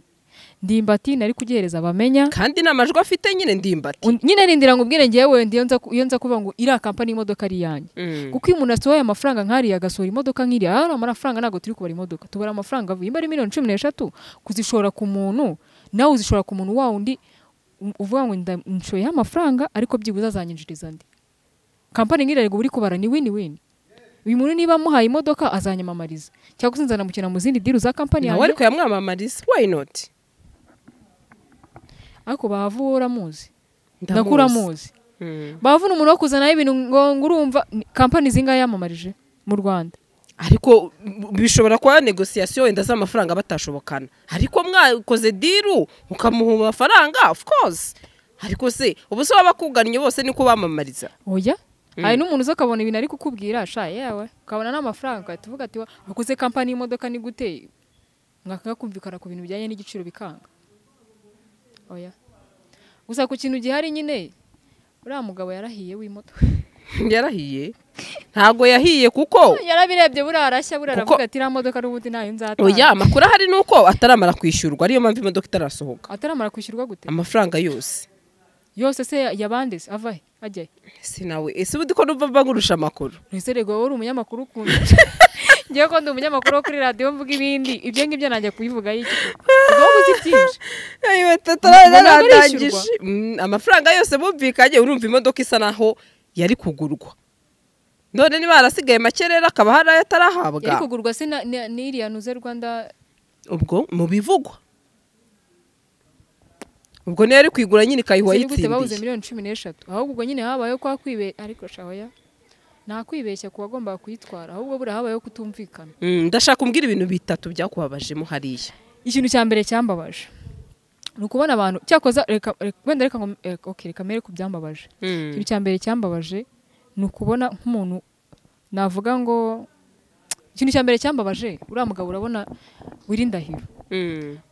Ndimbati nari kugihereza Bamenya. Kandi n'amajwi afite nyine Ndimbati. Nyine rindira ngo ubwire ngewe iyo nza kuvuga ngo iriya kampani y'imodoka ari iyanjye. Kuko iyo umuntu asohoye amafaranga nk'ariya, agasohora imodoka nk'iriya, ari amafaranga, ntabwo turi kubara imodoka, tubara amafaranga avuye imba ari miliyoni 13 kuzishora ku muntu, nawe uzishora ku muntu wa wundi uvuga ngo nshoyeho amafaranga ariko byibuze azanyinjiriza andi. Kampani nk'iriya uri kubara ni win win. Uyu muntu niba amuhaye imodoka azanyamamariza, cyangwa se nzanamukina mu zindi deal za kampani nawe yanjye. Ariko yamwamamariza, why not? Ariko Bahavu wowe uramuzi? Ndamuzi. Ndakuramuzi. Bahavu ni umuntu wo kuzanaho ibintu ngo urumva kampani zingahe yamamarijwe mu Rwanda? Ariko bishobora kuba négociation wenda z'amafaranga batashobokana, ariko mwakoze deal ukamuha amafaranga, of course. Ariko se ubu se waba akugannye bose niko bamamariza? Oya, hari n'umuntu uza akabona ibintu ari kukubwira, sha yewe, ukabona n'amafaranga, ugahita uvuga ati wakoze kampani y'imodoka ni gute mwakanga kumvikana ku bintu bijyanye n'igiciro bikanga? Oya, gusa ku kintu gihari nyine, uriya mugabo yarahiye w'imodoka. Yarahiye? Ntabwo yahiye kuko yarabirebye buriya arashya buriya, aravuga ati iriya modoka n'ubundi ntayo nzatanga. Oya, amakuru ahari ni uko ataramara kwishyurwa, ariyo mpamvu imodoka itarasohoka. Ataramara kwishyurwa gute? Amafaranga yose. Yose se yabande se ava he ajya he? Ese nawe, ese ubundi ko numva mbangurusha amakuru? Ese rego wowe uri umunyamakuru ukunda, ngewe ko ndi umunyamakuru wo kuri radiyo mvuga ibindi, ibyo ngibyo najya kubivuga iki? Wowe uzi byinshi. Ayiwe, Ngo ntabwo arishyurwa? tataranarangije amafaranga yose bumvikanye. Urumva imodoka isa naho yari kugurwa, none niba harasigaye make rero akaba hari ayo atarahabwa. Yari kugurwa se n'iriya nuze Rwanda? Ubwo mu bivugwa, ubwo niyo yari kuyigura nyine ikayiha Se ni gute babuze yitsindiye. miliyoni 13? Ahubwo ubwo nyine habayeho kwa kwibe, ariko shahoya nta kwibeshya ku wagombaga kuyitwara, ahubwo buriya habayeho kutumvikana. Ndashaka umbwira ibintu bitatu byakubabajemo hariya. Ikintu cya mbere cyambabaje ni ukubona abantu, cyakoza reka wenda reka ngo okay, reka mere ku byambabaje. Ikintu cya mbere cyambabaje ni ukubona nk'umuntu, navuga ngo ikintu cya mbere cyambabaje, uriya mugabo urabona Willy Ndahiro,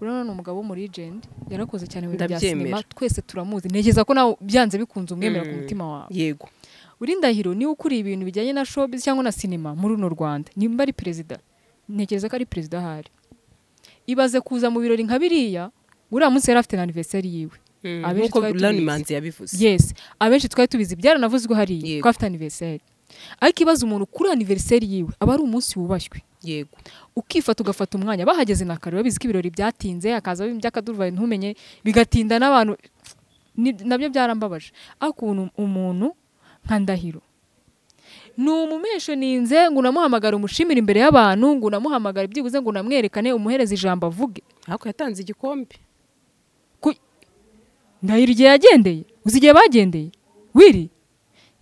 urabona ni umugabo w'umulegend, yarakoze cyane mu bintu bya Ndabyemera. sinema, twese turamuzi, ntekereza ko nawe byanze bikunze umwemera ku mutima wawe. Yego. Willy Ndahiro niwe ukuriye ibintu bijyanye na showbiz cyangwa na sinema muri runo Rwanda, nimba ari perezida, ntekereza ko ari perezida ahari. Ibaze kuza mu birori nka biriya, uriya munsi yari afite na anniversaire yiwe. Abenshi Nk'uko twari Lani tubizi. Manzi yabivuze. Yes, abenshi twari tubizi, byaranavuzwe hariya ko afite anniversaire, ariko ibaze umuntu kuri anniversaire yiwe, aba ari umunsi wubashywe, ukifata ugafata umwanya, bahageze na kare babizi ko ibirori byatinze, hakaza by'akaduruvayo ntumenye, bigatinda n'abantu. Nabyo byarambabaje. Ariko ukuntu umuntu nka Ndahiro ni umumeshoninze, ngo unamuhamagare umushimire imbere y'abantu, ngo unamuhamagare byibuze ngo unamwerekane, umuhereze ijambo avuge. Ariko yatanze igikombe. Ndahiro igihe yagendeye, uzi igihe bagendeye wiri?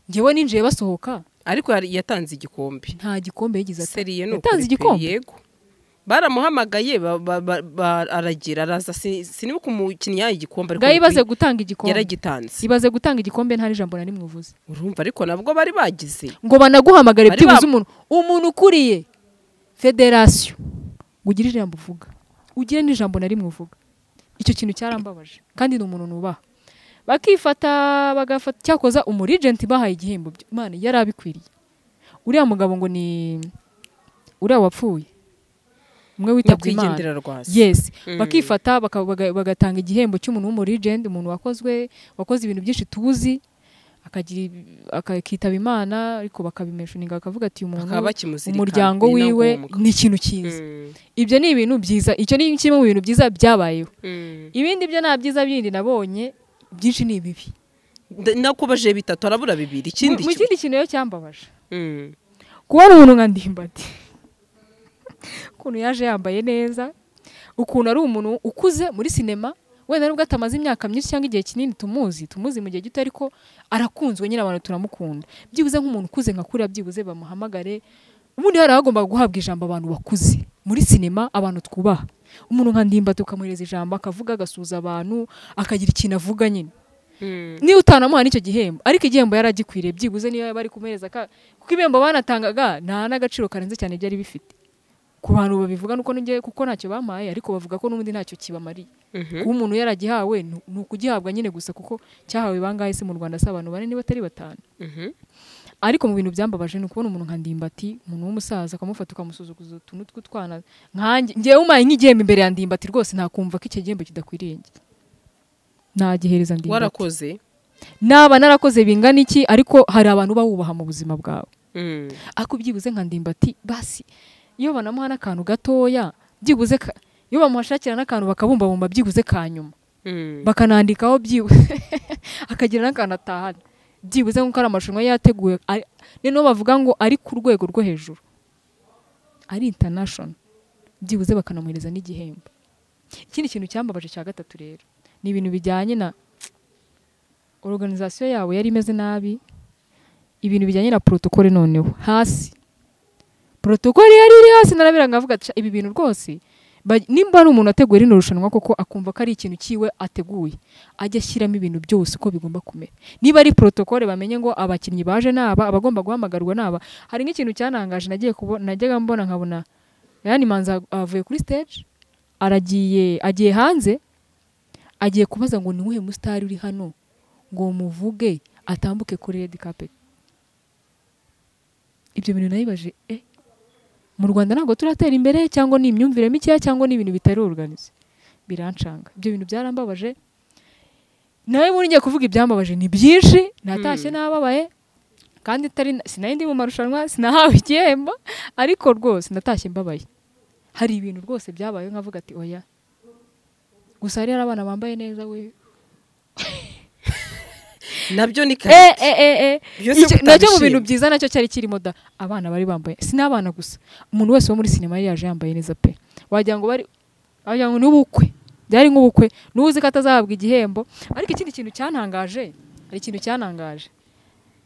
Njyewe ninjiye basohoka. Ariko yatanze igikombe. Nta gikombe yigeze atanga. Sérieux, ni Yatanze ukuri pe, igikombe? Yego, baramuhamagaye aragira araza. Sinibuka umukinnyi yahaye igikombe, ariko Ngaho ibaze ni ukuri gutanga igikombe, yaragitanze. ibaze gutanga igikombe nta n'ijambo na rimwe uvuze. Urumva ariko nabwo bari bagize Ngo banaguhamagare Bari byibuze umuntu ukuriye federasiyo, ngo ugire ijambo uvuga, ugire n'ijambo na rimwe uvuga. Icyo kintu cyarambabaje, kandi ni umuntu nubaha. Bakifata bagafata, cyakoza umuregent bahaye igihembo, Imana yari abikwiriye. Uriya mugabo ngo ni uriya wapfuye, umwe witabye Imana. Nyakwigendera Rwasa. Yes. Bakifata bagatanga igihembo cy'umuntu w'umulegend, umuntu wakoze ibintu byinshi tuzi, akagira akitaba Imana, ariko bakabimeshuninga bakavuga ati uyu muntu Bakaba bakimuzirikana, umuryango ni na wiwe ngombwa. ni ikintu cyiza. Ibyo ni ibintu byiza, icyo ni kimwe mu bintu byiza byabayeho. Ibindi byo nta byiza bindi nabonye, byinshi ni ibibi. Nakubajije bitatu, arabura bibiri. Ikindi Mu kindi kintu rero cyambabaje, kubona umuntu nka Ndimbati, ukuntu yaje yambaye neza, ukuntu ari umuntu ukuze muri sinema, wenda nubwo atamaze imyaka myinshi cyangwa igihe kinini tumuzi, mu gihe gito, ariko arakunzwe nyine, abantu turamukunda. Byibuze nk'umuntu ukuze nka kuriya, byibuze bamuhamagare. Ubundi hari ahagomba guhabwa ijambo abantu bakuze muri sinema, abantu twubaha. Umuntu nka Ndimbati ukamuhereza ijambo akavuga, agasuhuza abantu, akagira ikintu avuga nyine. Niba utanamuha n'icyo gihembo, ariko igihembo yari agikwiriye, byibuze niyo yaba ari kumuhereza kuko ibihembo banatangaga nta n'agaciro karenze cyane byari bifite. Ku bantu babivuga nuko ngiye kuko ntacyo bampaye, ariko bavuga ko n'ubundi ntacyo kibamariye. Kuba umuntu yaragihawe ni ukugihabwa nyine gusa, kuko cyahawe bangahe se mu Rwanda? Si abantu 4 niba atari 5. Ariko mu bintu byambabaje ni ukubona umuntu nka Ndimbati, umuntu w'umusaza, akamufata ukamusuzuguza utuntu tw'utwana nkanjye. Ngewe umaye nk'igihembo imbere ya Ndimbati rwose nakumva ko icyo gihembo kidakwiriye njye, nagihereza Ndimbati. Warakoze. Naba narakoze bingana iki, ariko hari abantu bawubaha mu buzima bwawe. Ariko byibuze nka Ndimbati basi iyo banamuha n'akantu gatoya, byibuze iyo bamuhashakira n'akantu bakabumbabumba byibuze ka nyuma, bakanandikaho byibuze akagira n'akantu atahana, byibuze nk'uko ari amarushanwa yateguye, noneho bavuga ngo ari ku rwego rwo hejuru, ari international, byibuze bakanamuhereza n'igihembo. Ikindi kintu cyambabaje cya gatatu rero ni ibintu bijyanye na organisation yabo yari imeze nabi, ibintu bijyanye na protocole. Noneho hasi protocole yari iri hasi, narabira ngavuga ati ibi bintu rwose nimba ari umuntu ateguye rino rushanwa koko akumva ko ari ikintu kiwe ateguye, ajya ashyiramo ibintu byose uko bigomba kumera. Niba ari protocole bamenye ngo abakinnyi baje naba, abagomba guhamagarwa naba. Hari nk'ikintu cyanangaje nagiye kubona, najyaga mbona nkabona yani Manzi avuye kuri stage aragiye, agiye hanze, agiye kubaza ngo ni uwuhe musitari uri hano ngo muvuge atambuke kuri red carpet. Ibyo bintu nayibaje, mu Rwanda ntabwo turatera imbere, cyangwa ni imyumvire mikeya, cyangwa ni ibintu bitari organize, birancanga. Ibyo bintu byarambabaje. Nawe muri ngiye kuvuga ibyambabaje ni byinshi, natashye nababaye, kandi itari sinari ndi mu marushanwa, sinahawe igihembo, ariko rwose natashye mbabaye. Hari ibintu rwose byabaye nkavuga ati oya. Gusa hari abana bambaye neza we. Nabyo ni kare. Nacyo mu bintu byiza nacyo cyari kirimo da, abana bari bambaye, si n'abana gusa, umuntu wese wo muri sinema yari yaje yambaye neza pe. Wagira ngo bari, wagira ngo n'ubukwe, byari nk'ubukwe, n'uzi ko atazahabwa igihembo. Ariko ikindi kintu cyantangaje, hari ikintu cyantangaje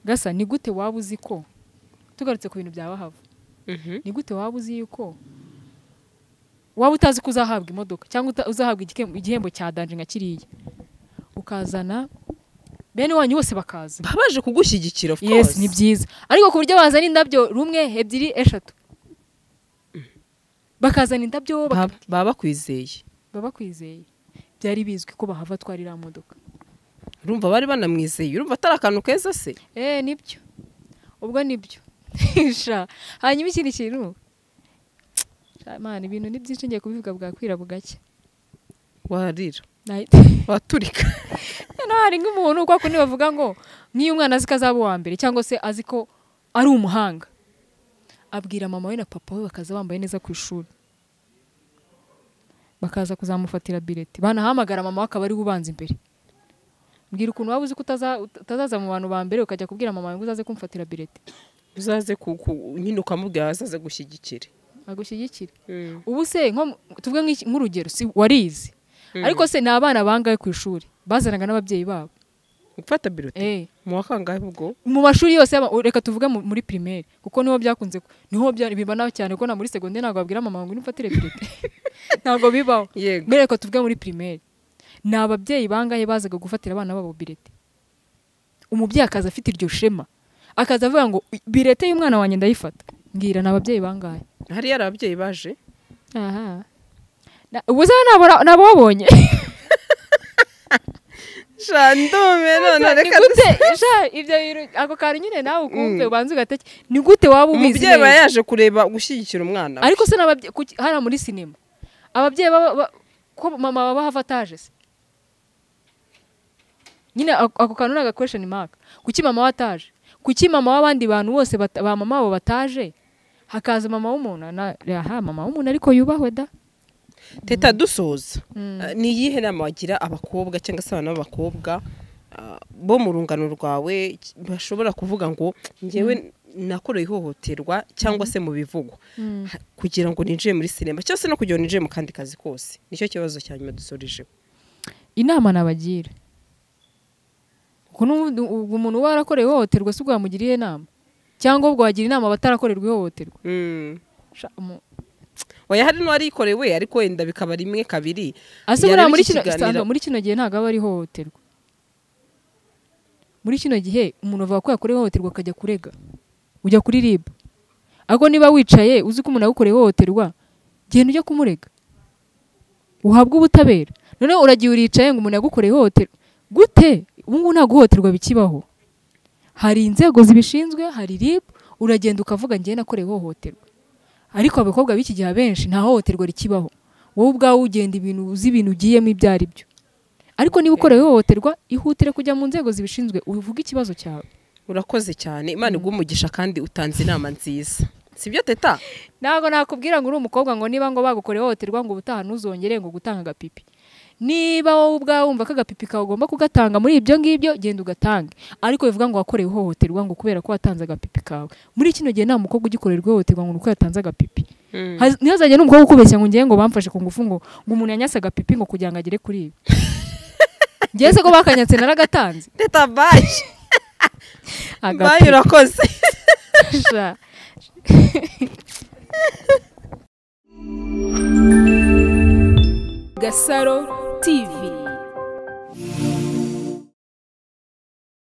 gasa, ni gute waba uzi ko, tugarutse ku bintu bya Bahavu, ni gute waba uzi yuko waba utazi ko uzahabwa imodoka cyangwa uzahabwa igihembo cya danje nka kiriya, ukazana bene wanyu bose bakaza babaje kugushyigikira? Of course. Yes, ni byiza, ariko ku buryo bazana indabyo 1, 2, 3, bakazana indabyo baba bakwizeye, baba bakwizeye. Byari bizwi ko Bahava twari iriya modoka. Urumva bari banamwizeye, urumva atari akantu keza se? Nibyo, ubwo nibyo. Hanyuma ikindi kintu, man, ibintu ni byinshi ngiye kubivuga bwakwira bugacya. Warira waturika. No, hari nk'umuntu kwa kundi bavuga ngo nk'iyo umwana azi ko azaba uwa mbere cyangwa se azi ko ari umuhanga, abwira mama we na papa we bakaza bambaye neza ku ishuri, bakaza kuzamufatira bileti, banahamagara mama we akaba ari ubanza imbere. Mbwira ukuntu waba uzi ko utazaza mu bantu ba mbere ukajya kubwira mama ngo uzaze kumfatira bileti, uzaze nyine ukamubwira azaze gushyigikira, agushyigikire. Ubu se nko tuvuge nk'urugero, si warize, ariko se ni abana bangaye ku ishuri bazanaga n'ababyeyi babo gufata bileti mu wakangahe ubwo mu mashuri yose? Reka tuvuge muri primaire kuko niho byakunze, niho bibana cyane, ko na muri secondaire ntabwo babwira mama ngo nifatire bileti, ntabwo bibaho. Mbere reka tuvuge muri primaire, ni ababyeyi bangahe bazaga gufatira abana babo bileti? Umubyeyi akaza afite iryo shema, akaza avuga ngo bileti y'umwana wanjye ndayifata. Mbwira, ni ababyeyi bangahe? Hari yari ababyeyi baje? Aha, ubu se nabo wabonye? Shandume none reka ibyo bintu ako kantu nyine nawe ukumve ubanze ugateke, ni gute waba ubizi? Umubyeyi aba yaje kureba gushyigikira umwana. Ariko se n'ababyeyi hariya muri sinema, ababyeyi ko mama baba ataje se nyine, ako kantu ni aga question mark. Kuki mama we ataje? Kuki mama w'abandi bantu bose ba mama babo bataje, hakaza mama w'umuntu? Aha, mama w'umuntu ariko yubahwe da. Teta, dusoza, ni iyihe nama wagira abakobwa cyangwa se abana b'abakobwa bo mu rungano rwawe bashobora kuvuga ngo ngewe nakorewe ihohoterwa cyangwa se mu bivugwa kugira ngo ninjiye muri sinema cyangwa se no kugira ngo ninjiye mu kandi kazi kose? Nicyo kibazo cya nyuma dusorejeho. Inama nabagira, ubwo umuntu uba warakorewe ihohoterwa si ubwo wamugiriye inama, cyangwa ubwo wagira inama abatarakorerwa ihohoterwa? Oya, hari n'uwarikorewe ariko wenda bikaba 1, 2. Ase buriya muri kino gihe ntabwo aba ari ihohoterwa. Muri kino gihe umuntu avuga ko yakorewe ihohoterwa akajya kurega, ujya kuri RIB. Ariko niba wicaye uzi ko umuntu agukoreye ihohoterwa, Genda ujye kumurega uhabwe ubutabera. Noneho uragiye uricaye ngo umuntu yagukoreye ihohoterwa gute? Ubu ngubu nta guhohoterwa bikibaho, hari inzego zibishinzwe, hari RIB, uragenda ukavuga ngiye nakoreye ihohoterwa. Ariko abakobwa b'iki gihe abenshi nta hohoterwa rikibaho, wowe ubwawe ugenda ibintu uzi ibintu ugiyemo ibyo ari byo. Ariko niba ukorewe ihohoterwa, ihutire kujya mu nzego zibishinzwe uvuge ikibazo cyawe. Urakoze cyane, Imana iguhe umugisha kandi utanze inama nziza, sibyo Teta? Ntabwo nakubwira ngo uri umukobwa ngo niba ngo bagukoreye ihohoterwa ngo ubutaha ntuzongere ngo gutanga agapipi. Niba wowe ubwawe wumva ko agapipi kawe ugomba kugatanga muri ibyo ngibyo, genda ugatange. Ariko bivuga ngo wakorewe ihohoterwa ngo kubera ko watanze agapipi kawe. Muri kino gihe nta mukobwa ugikorerwa ihohoterwa ngo nuko yatanze agapipi. Ntihazajye n'umukobwa ukubeshya ngo ngiye ngo bamfashe ku ngufu ngo umuntu yanyase agapipi ngo kugira ngo agere kuri ibi. Ngewe se ko bakanyatse naragatanze. Teta bayi. Bayi urakoze. Gasaro TV.